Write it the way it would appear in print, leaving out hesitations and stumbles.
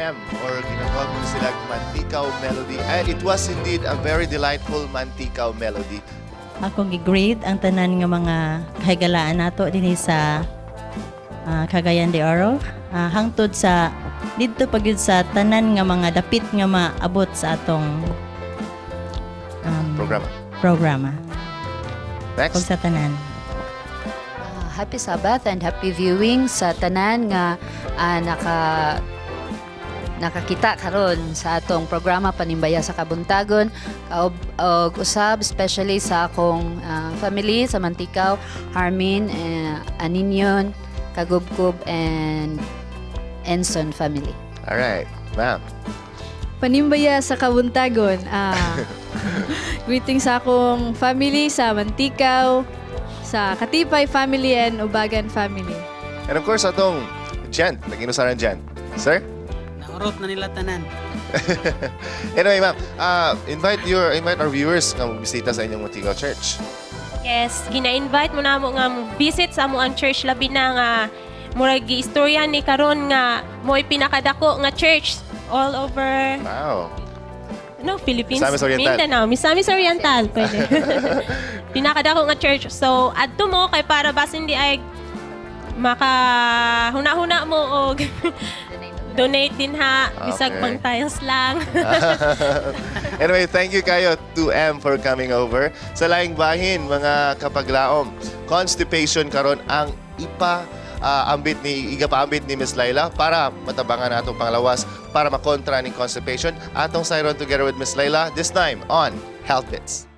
2M or ginatawag mo sila Mantikaw Melody. And it was indeed a very delightful Mantikaw Melody. Akong gi-greet ang tanan nga mga kahigalaan nato dinhi sa Cagayan de Oro. Hangtod sa didto pa gyud sa tanan nga mga dapit nga maabot sa atong programa. Programa. Next. Ug sa tanan. Happy Sabbath and happy viewing sa tanan nga nakakita karon sa atong programa Panimbaya sa Kabuntagon, kaob og usab especially sa akong family sa Mantikaw, Harmin, Aninyon, Kagubkub and Enson family. All right, ma'am. Panimbaya sa Kabuntagon. Greetings sa akong family sa Mantikaw, sa Katipay family and Ubagan family. And of course, atong gent, nag-inusaran gent. Sir? Naurot na nila tanan. Anyway, ma'am, invite our viewers nga bisita sa inyong Mantikaw Church. Yes, gina-invite mo namo nga mo visit sa among church, labi na nga murag giistorya ni karon nga mo'y pinakadako nga church all over no Philippines, Misamis Oriental. Mindanao, Misamis Oriental pwede. Pinakadako nga church. So adto mo kay para basin di ay maka huna-huna mo og donate din ha, bisag pang tiles lang. Anyway, thank you kayo 2M for coming over. Sa laing bahin, mga kapaglaom, constipation karon ang ipa ambit ni igapaambit ni Miss Laila para matabangan atong panglawas para makontra ning constipation. Atong sayron together with Miss Laila this time on Health Bits.